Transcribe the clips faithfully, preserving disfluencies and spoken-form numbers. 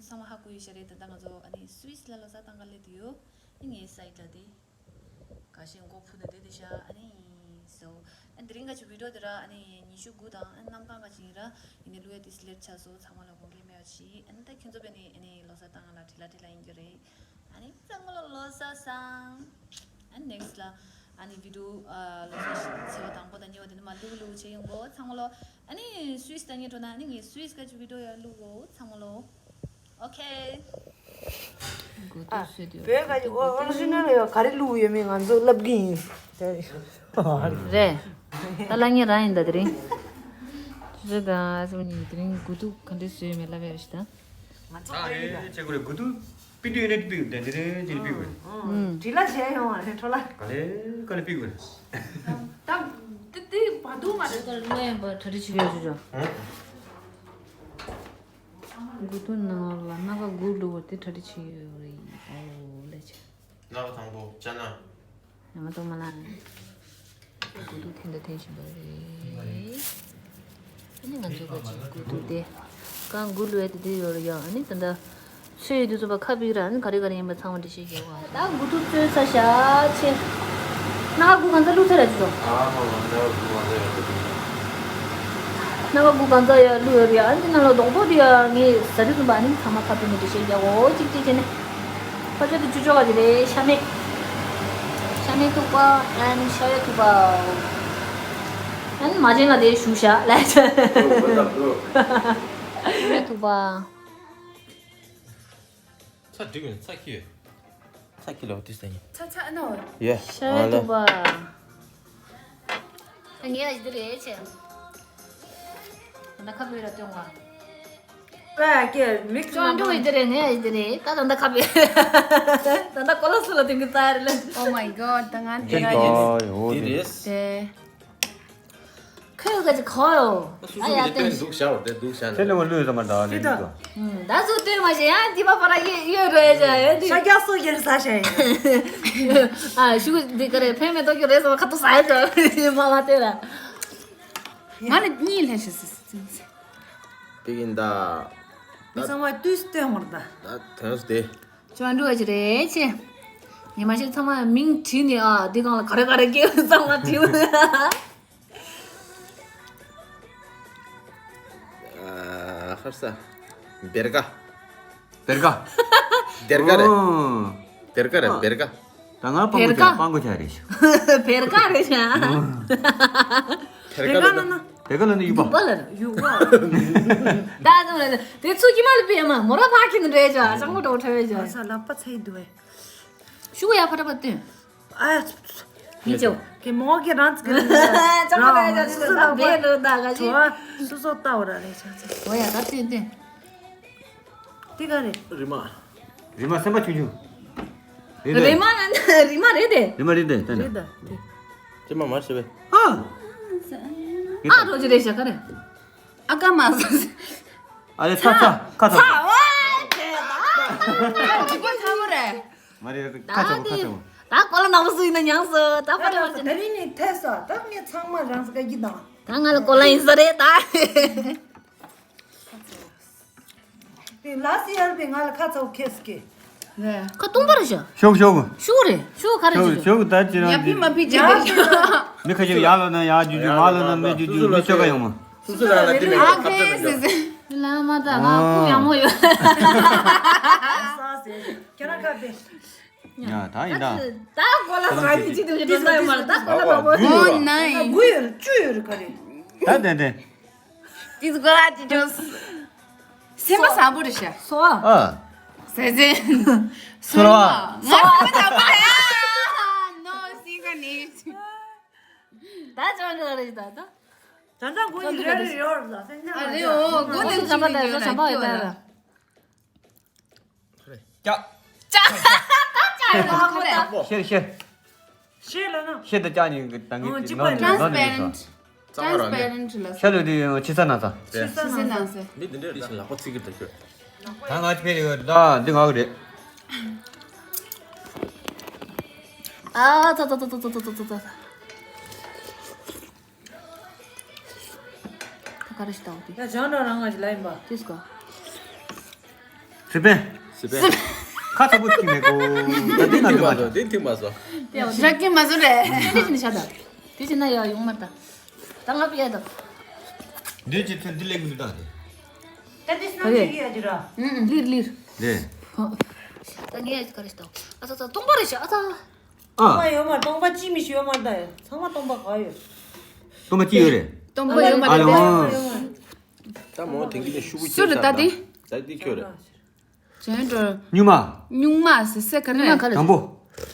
ཚང་མ་ཧ་གོ་ཡོད་ཤག་རེད། ད་ལྟ་ང་ཚོ་ཨ་ནི་སུད་སི་ལ་ལོ་གསར་བཏང་ག་སླེབས་བསྡད་ཡོད། ཨ་ནི་ངའི་སའིཌ་ལ་དེ་ཁ་ཤས་མགོ་ཕུ་ནས་བསྡད་བསྡད་ཤག་ཨ་ནི་སོ། ཨ་ནི་དེ་རིང་ག་ཅིག་བི་ཌིའོ་དེ་ར་ཨ་ནི་ཉི་ཤུ་དགུ་དང་ཨ་ནི་གནམ་གང་ག་ཅིག་ཡིན་ར། ཡིན་ནའི་ལུས་ཡ་དེ་སི་ལེག་ཊི་ཆགས་སོང་། ཚང་མ་ལ་དགོངས་འགལ་མེད་པ་བྱེད། ཨ་ནི་ད་ཁྱོད་ཚོ་བས་ནི་ཨ་ནི་ལོ་གསར་བཏང་ག་ལ་བྲེལ་ལ་བྲེལ་ལ་ཡིན་རྒྱུ་རེད། ཨ་ནི་ཚང་མ་ལ་ལོ་གསར་བཟང་། ཨ་ནི་ནེག་སི་ལ་ཨ་ནི་བི་ཌིའོ་ཨ་ལོ་གསར་ཚེས་པ་དང་པོ་དང་གཉིས་པ་དེ་ནི་མ་ལུག་ལུག་བྱེད་ཡོང་གོ། ཚང་མ་ལོ་ཨ་ནི་སུད་སི་ད་ཉེ་འགྲོ་ན་ཨ་ནི་ངས་སུད་སི་ག་ཅིག་བི་ཌིའོ་ཡ་ལུག་གོ། ཚང་མ་ལོ། ཨོ་ཁེ། དགུ་ཐུག་སུས་དུ་བོད་ག་ཅིག་ཨོ་ཨོ་རི་ཇི་ནལ་ཡོད་ག་རེ་ལུག་ཡོད་མེད་ང་ཚོ་ལབ་གི་ཡིན། རེད། ད་ལ་ངས་རང་ཡིན་ད་དེ་རིང་། ཅི་ཟེར་ད་སེམས་ཉིད་དེ་རིང་དགུ་ཐུག་ག་འདྲས་བཟོས་ཡོད་མེད་ལབ་ཡ་རེད་ཤི་ད། ང་ཚོ་ཨ་ཨེ་ཆེ་གོ་རེ་དགུ་ཐུག་པི་ཏུ་ཡོད་ནས་པི་དེ་དེ་རེ་ཅེ་པི་གོ་རེ། ཨུམ། དྲི་ལ་བྱས་ཡོང་བ་རེད་ཁྲོ་ལ། ག་ལེ་ག་ལེ་པི་གོ་རེ། ད་དེ་དེ་བ་དུ་མ་རེད། ད་ལོ་ཡན་པ་གྲ་སྒྲིག་བྱེད་ཀྱི་ཡོད་ཅོ་ཅོ། ཨ། དགུ་ཐུག་ནང་ལ་སྣ་ཁ་དགུ་བླུགས་པ་དེ་གྲ་སྒྲིག་བྱེད་ཀྱི་ཡོད་རེད། ཨོ་ལེ་ཆེ། སྣ་ཁ་དང་པོ་ཅ་ན། ཡང་མ་གཏོགས་མ་ལ། དགུ་ཐུག་འཐེན་ད་འཐེན་བཞིན་པ་རེད། ཨ་ནི་ང་ཚོ་ག་ཅིག་དགུ་ཐུག་དེ། རྐང་དགུ་ལུས་དེ་དེ་ཡོད་རེད་ཡ། ཨ་ནི་ད་ལྟ་ཚོས་དུས་ཚོད་པ་ཁ་ཕིག་ར་ཨ་ནི་ག་རེ་ག་རེ་ཡིན་པ་ཚང་མ་འགྲེལ་བཤད་རྒྱག་བ། ད་དགུ་ཐུག་ཚོས་ས་ཤ་ཆེ། སྣ་ཁ་དགུ་གང་ཚ་བླུགས་ཚར་ར་ཅི་ཚོ། སྣ་ཁ་དགུ་གང་ཚ་ཡ་བླུགས་ཡོད་རེད་ཡ། ཨ་ནི་ད་ལོ་རྡོག་རྡོག་དེ་ཡ་ངས་ཟ་དུས་ཚོད་པ་ཨ་ནི་ཚང་མ་ཁ་ཕིག་ནས་འགྲེལ་བཤད་རྒྱག་འོ་གཅིག་གཅིག་བྱས་ནས། ཕ་ཆོས་དེ་ཅུ་ཅོ་ག་ཅི་རེད། ཤ་མེད། ཤ་མེད་ཐུག་པ་ཨན་ཤ་ཡ་ཐུག་པ། ཨན་མ་བྱན་ལ་དེ་ཞུ་ཤ་ལ། ཤ་མེད་ཐུག་པ། ཚ་འགྲིག་མིན་ཚ་ཁི་ཡོད། ཚ་ཁི་ལོ་དུས་ཟ་ཡིན། ཚ་ཚ་ནོ། ཡེ། ཤ་ཡ་ཐུག་པ། ངས་ཨ་ཞི་དེ་རེད་ཆེ། ད་ཁ་བོད་ལ་སྟོན་བ། ཨ་ཀྱེ་མིག་ཅོ་འགྲོ་ཡི་དེ་རེད་ངས་ཨ་ཞི་དེ་རེད། ད་ད་ད་ཁ་བོད། ད་ད་ཀོ་ལ་སུ་ལ་དེང་གི་ཙ་རེ་ལ། Oh my god ད་ང་འདི་ར་ཡིན། འདི་རེད། དེ། ཁོས་ག་ཅི་ཁོ་ཡོ། སུ་ཨ་ཡ་སུ་གི་ཏེ་སྟོན་འདུག་ཤར་བ་དེ་འདུག་ཤར་ནས། ལོ་ལོས་ཟ་མ་འདྲ་ལེ་འདུག་ག་ད་ཚུར་སྟོན་མ་བྱེད་ཡང་འདི་པ་པ་ར་ཡོད་ཡོད་རེད་ཤ་ཡོད་འདི། ཤ་རྒྱགས་སོ་ཡིན་ས་ཤ་ཡིན། ཨ་ཤུ་འདི་ག་རེ་ཕན་མེད་ཏོ་ཀྱོ་རེད་ཟ་མ་ཁ་ཏོ་ཟ་ཡོད་ཀྱོ་མ་མ་སྟེ་ར། ང་ལ་གཉིས་ལྷན་ཞིག་སི་སི་སི། དེ་གིན་ད། མི་ཚང་མ་དུས་སྟོན་བར་ད། ད་དོན་སྟེ། ཅོ་འགྲོ་བ་ཅི་རེད་ཆེ། ཉི་མ་ཞིག་ཚང་མ་མིང་བྲིས་ནས་ཨ་འདི་གང་ལ་ག་རེ་ག་རེ་སྐྱེས་ཚང་མ་བྲིས། ཨ་ཧར་ས། བེར་ཀ་བེར་ཀ་བེར་ཀ་རེད། ཨོ། བེར་ཀ་རེད་བེར་ཀ་ད་ང་སྤང་བེར་གོ་ཀ་ཆ་སྤང་གོ་ཆ་རེད་ཤག་བེར་ཀ་རེད་ཤག་བེར་ཀ་ལ་ན། བེར་ཀ་ལ་ན་ཡུག་པ། ཡུག་པ་ལ་ན་ཡུག་པ། ད་ཚོ་ལ་དེ་ཚུ་ཀྱི་མ་ལ་པེ་མ་མོ་ར་ཕ་ཁྱི་ནི་རེད་ཤག་ཅང་མོ་འགྲོ་ཁྲ་བེ་ཤག་ས་ལ་པ་ཚེ་འདུ་བས། ཤུ་གུ་ཡ་ཕ་ཏ་པ་ཏུན། ཨ་མི་ཅོ། གི་མོ་གི་རང་ཚིག་རེད། ཅང་མོ་ར་ཡ་ཅང་ཚིག་རེད། བེ་རོ་ད་ག་ཅི། སོ་སོ་ལྟ་བ་ར་རེད་ཆ་ཚིག་འོ་ཡ་ད་ཏུན་ཏུན། དེ་ག་རེད། རི་མ། རི་མ་སེམས་པ་ཆུང་ཆུང་། རེད་དེ། རི་མ་ན་རི་མ་རེད་དེ། རི་མ་རེད་དེ་ལྟ་ན། རེད་ད་དེ། ཅི་མ་མར་ཤེས་པས། ཨ། ཨ་རོ་ཅི་རེད་ཤག་ག་རེད། ཨ་ཀ་མ་ཟ། ཨ་ལེ་ཚ་ཚ་ཁ་ཚ། ཚ་ཝེ་ཅེ་ད། ཅི་གོ་ཚ་མོ་རེད། མ་རེད་ཁ་ཚ་མོ་ཁ་ཚ་མོ། ད་ཀོ་ལ་ནག་པོ་སུ་ཡིན་ན་མྱངས་སོ་ད་པ་རེད་བར་ཅན། ད་རིང་ནས་ཐད་སོ་ད་ངས་ཚང་མ་རང་ས་ཀ་གི་དང་། ད་ང་ལ་ཀོ་ལ་ཡིན་ས་རེད་ད། དེ་ལ་སི་ཡར་པའི་ང་ལ་ཁ་ཚ་བོ་ཁེས་ཀི། ཁ་སྟོང་པ་རེད་ཤག་ཤོག་ཤོག་ཤུ་རེད་ཤུ་ག་རེ་ཤོག་ཤོག་ད་ཅི་རང་ཡ་ཕི་མ་ཕི་ཅི་རེད་ཤག་མི་ཁ་ཅིག་ཡར་ལོ་ན་ཡར་རྒྱུ་རྒྱུ་མར་ལོ་ན་མི་རྒྱུ་རྒྱུ་མི་ཤོག་ག་ཡོང་མ། སུ་སུ་ལ་ལ་དེ་མེད་ཨ་ཁེ་སི་སི། ལ་མ་ད་ང་ཁུ་ཡང་མོ་ཡོད། ཁྱེད་རང་ཁ་པེ། ཡ་ད་ཡིན་ད། ད་ཀོ་ལ་སུ་ར་ཁི་ཅི་དུ་ཅི་དུ་ད་ཡོད་མ་ལ་ད་ཀོ་ལ་མ་བོ། ཨོ་ནའི། དགུ་ཡོད་བཅུ་ཡོད་ག་རེ། ད་དེ་དེ། དེ་ཚོ་ཀོ་ལ་ཅི་ཅོ། སེམས་པ་བཟང་པོ་རེད་ཤག་སོ། ཨ། ཟེ་ཟེ། སོ་ལ་བ། ང་སེམས་པ་བཟང་པོ་རེད། ནོ་སི་ག་ནི། ད་ཅོ་འགྲོ་རེད་ད་ད། ད་ད་གོ་ཡི་རེད་རེད་ཡོད་རེད་ད་སེམས་ཨ་རེད་འོ་གོ་ནི་ཅི་ནི་ཅོ་ལ་ཅོ་ལ་ཅོ་ལ། ཀྱག་ཀྱག་ཀྱག་ཀྱག་ཤེར་ཤེར། ཤེར་ལ་ན། ཤེར་དང་ཀྱག་གཉིས་ཀྱི་དང་གི་ནང་ནང་ནས་སོ། ཤེར་ལ་དེ་ཆི་ས་ན་ས། ཆི་ས་ན་ས། མི་འདི་འདྲས་ལག་པ་ཚིག་གི་འདུག་ད་ང་ཆི་ཕེ་ཡོད་ད་འདི་ང་གི་རེད། ཨ་ཚ་ཚ་ཚ། ད་ག་རེ་ཞིག་བཏང་དེ། ཡ་ཇང་འདྲ་རང་ང་ཞིག་ལ་ཡིན་པ། ཅི་སྐོ། སི་པན། སི་པན། ཁ་ཚ་པོ་ཅིག་མེད་གོ། ད་འདི་ན་འདི་མ་བཟོ། འདི་འདི་མ་བཟོ། ཞག་གི་མ་བཟོ་རེད། དེ་ནི་ཤ་ད། དེ་ཅི་ན་ཡ་ཡོང་མ་ད། ད་ང་པི་ཡ་ད། འདི་ཅི་ཚོད་འདི་ལེགས་མི་འདུག་ད། ད་འདི་སྣང་ཅིག་ཡ་ཅི་ར། ལིར་ལིར། ལེ། ད་ངས་ག་རེ་ཞིག་ད། ཨ་ཚ་ཚ་སྟོང་པ་རེད་ཤག་ཨ་ཚ། ཨ། སྟོང་པ་ཡོད་མ་རེད། སྟོང་པ་གཅིག་མི་ཤི་ཡོད་མ་རེད། ད་ཚང་མ་སྟོང་པ་ག་ཡོད། སྟོང་པ་གཅིག་ཡོད་རེད། སྟོང་པ་ཡོད་མ་ཨ་རེད། ལེ་ཝང་། ད་མོ་དེང་གི་ནས་ཤུ་གུ་སུ་རེད་ད་དེ། ད་འདི་ཁྱོད་རེད། ཇོན་འགྲོ། སྨྱུག་མ། སྨྱུག་མ་ཟེར་ཟེར་ག་ནས། སྨྱུག་མ་ག་ལ། དང་པོ།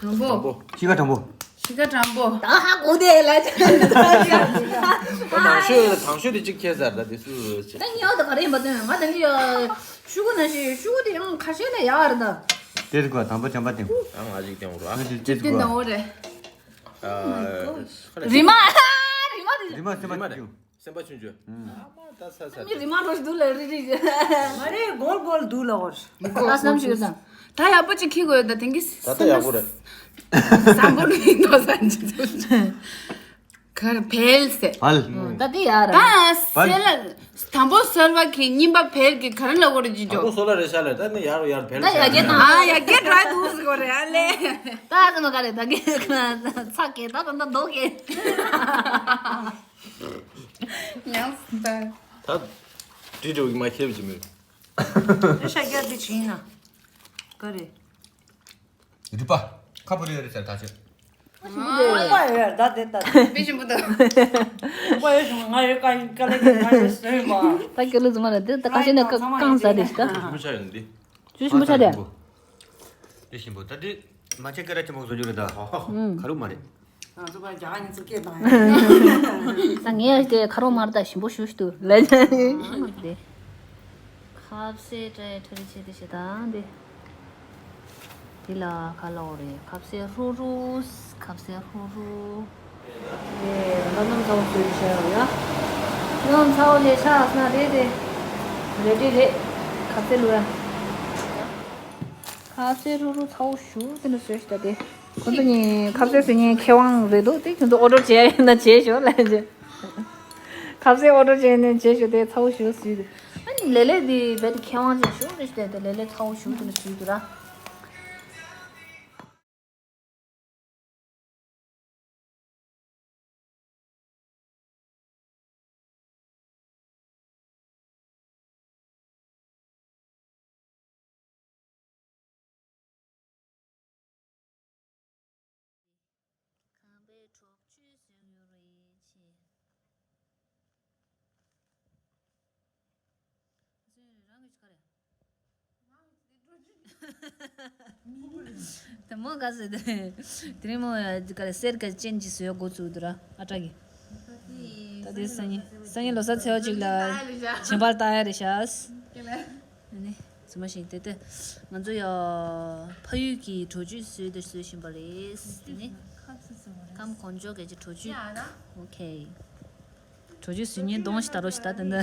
དང་པོ། གཤིས་ཀ་དྲང་པོ། གཤིས་ཀ་དྲང་པོ། ད་ཧ་གོ་དེ་ལ། དང་ཤོས་དང་ཤོས་དེ་གཅིག་ཁྱེར་ཟེར་ད་དེ་སུ་ཟེར་ཅི། ད་ཉོ་ད་ག་རེ་ཡིན་པ་དོན་ང་ད་ནི་ཡ། ཤུ་གུ་ན་ཤི་ཤུ་གུ་དེ་ཡང་ཁ་ཤས་ལ་ཡག་རེད་ད། དེ་རིག་པ་དང་པོ་བྱམས་པ་སྟེང་། ད་ང་ཞིག་སྟེང་ར། ང་ཞིག་སྟེང་དང་འོ་རེད། རི་མ། རི་མ་དེ། རི་མ་སེམས་པ་ཆུང་ཆུང་། སེམས་པ་ཆུང་ཆུང་། ཨ་མ་ད་ས་ས། མི་རི་མ་རོ་འདུག་ལ་རི་རི། མ་རེད་གོལ་གོལ་འདུག་ལ་འོར། ད་སྣམ་ཞིག་དང་། ད་ཡག་པོ་ཅིག་ཁྱེར་དགོས་ད་དེང་གི། ད་ད་ཡག་པོ་རེད། བཟང་པོ་རེད་འདུག་ས་ཅི་ཚོད། གར་བལ་ཟེར། བལ། ད་དེ་ཡག་ར། ད་སེ་ལ། དང་པོ་སོལ་བ་གི་གཉིས་པ་བལ་གི་ག་རེ་ལ་འོར་ཅི་ཇོ། དང་པོ་སོལ་བ་རེད་ཤ་ལེ། ད་ནི་ཡག་རུ་ཡག་བལ་ད་ཡག་གེ་དང་། ཨ་ཡག་གེ་འགྲོ་འདུག་ཟེར་གོ་རེད་ཨ་ལེ། ད་ཨ་ཙི་མ་ག་རེ་ད་གེ་ཚ་གེ་ད་ད་ད་མདོག་གེ། ཉམས་སུ་ད། ད་དྲི་འགྲོ་གི་མ་ཁྱེར་བ་ཅི་མོད། དེ་ཤ་རྒྱག་དེ་བྱིན་ན། ག་རེ། རུས་པ། ཁ་ཕོ་རེ་རེ་ཟེར་ད་ཆོད། ཨ་ཡ་ད་དེ་ད། དཔེ་ཞིམ་པོ་འདུག་དཔེ་ཞིམ་ང་རེ་ཀ་ཀ་ལེ་ཀ་ང་རེ་སོས་མ། ད་སྐྱོ་ལུ་ཛུ་མ་རེད་དེ་ད་ཁ་ཤས་ནས་ཀ་ཀང་ཟ་དེ་ཤི་ད། ཞིམ་པོ་ཆགས་ཡོང་འདི། ཞུ་ཞིམ་པོ་ཆགས་དེ། དེ་ཞིམ་པོ་ད་དེ་མ་ཆེ་ཀ་ར་ཆེན་པོ་བཟོ་རྒྱུ་རེད་ད། ཁ་རུ་མ་རེད། ང་ཚོ་ཕར་རྒྱ་གར་ཉིན་ཚོ་སྐད་བཏང་ཡ། ད་ངས་དེ་ཁ་རོག་མར་ད་ཞིམ་པོ་ཞུ་ཞུ་དུ་ལ་ཅང་ཡིན་དེ། ཁ་ཟས་ཏྲའི་ཁྲ་རི་ཆེ་དེ་ཞེ་དང་དེ། དེ་ལ་ཁ་ལོ་རེ་ཁ་ཟས་ཧྲུ་ཧྲུ། ཁ་ཟས་ཧྲུ་ཧྲུ། དེ་ང་ནམ་ཚ་བོ་ཞུ་ཞེ་ཡོང་ཡ། ནམ་ཚ་བོ་ཞེ་ཆགས་ན་རེད་དེ། རེད་དེ་རེད། ཁ་ཟས་ལུ་ཡ། ཁ་ཟས་ཧྲུ་ཧྲུ་ཚ་བོ་ཞུ་དེ་འདྲ་བཟོས་ཤི་ད་དེ། ཁོ་ཚོ་གཉིས་ཁ་ཟས་ཟེར་མཁན་མཁས་དབང་རེད་འདུག་དེ་ཁྱོད་ཚོ་ཨོ་ཌར་བྱས་ཡིན་ན་བྱས་ཤོག་ལབ་ཅེ། ཁ་ཟས་ཨོ་ཌར་བྱས་ནས་བྱས་ཤོག་དེ་ཚ་བོ་ཞུ་ཟེར་དེ། ཨ་ནི་ལེ་ལེ་དེ་རྦད་དེ་མཁས་དབང་ཅིག་ཞུ་རེ་ཞུ་དེ་དེ་ལེ་ལེ་ཚ་བོ་ཞུ་དེ་ནས་ཞུ་དུ་ར། ཁམས་པའི་གྲོགས་བཅུ་ཟེར་ཡོད་རེད་ཆེ། ཟེར་རང་གི་ཆ་རེད། དེ་མོ་ག་ཟེར་དེ། དེ་རིང་མོ་ག་རེ་གསེར་ག་ཅན་གྱི་བཟོས་འགོ་བཙུགས་འདུག་ར་ཨ་ཏྲ་གི། ད་དེ་སང་ཉིན་སང་ཉིན་ལོ་གསར་ཚེས་པ་གཅིག་ལ་བྱེ་འབར་བཏང་ཡ་རེད་ཤག་ཨ་ནི་ཚུལ་མ་ཞིག་དེ་ལྟ་ང་ཚོ་ཡ་ཕ་ཡུལ་གྱི་གྲོ་ཆུ་བཟོས་དེ་བཟོས་བཞིན་པ་རེད། དེ་ནི་ཁམས་གོང་ཇོ་གལ་གྱི་གྲོ་ཆུ། ཨོ་ཁེ། གྲོ་ཆུ་བཟོས་ཉིན་གདོང་ཞིག་ད་རོ་ཞིག་ད་དེ་འདི།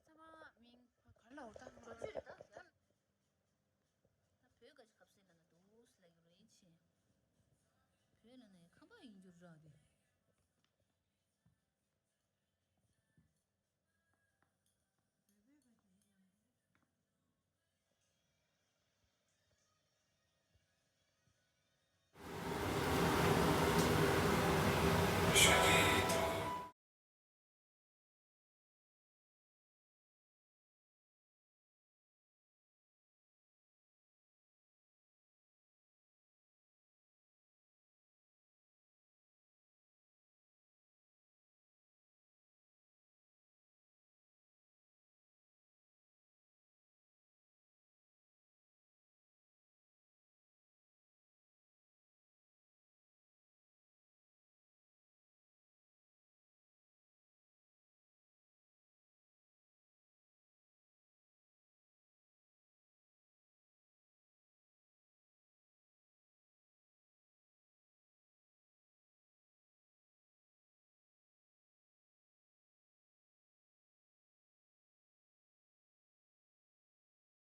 ཚང་མ་མིང་ག་ལ་འོ་ད་ང་ཚོ་ད་བོད་ག་ཅི་ཁབ་སེ་ལ་ན་དུ་སི་ལ་ཡོད་རེད་ཆེ། བོད་ལ་ན་ཡ་ཁམས་པ་ཡིན་རྒྱུ་ར་དེ།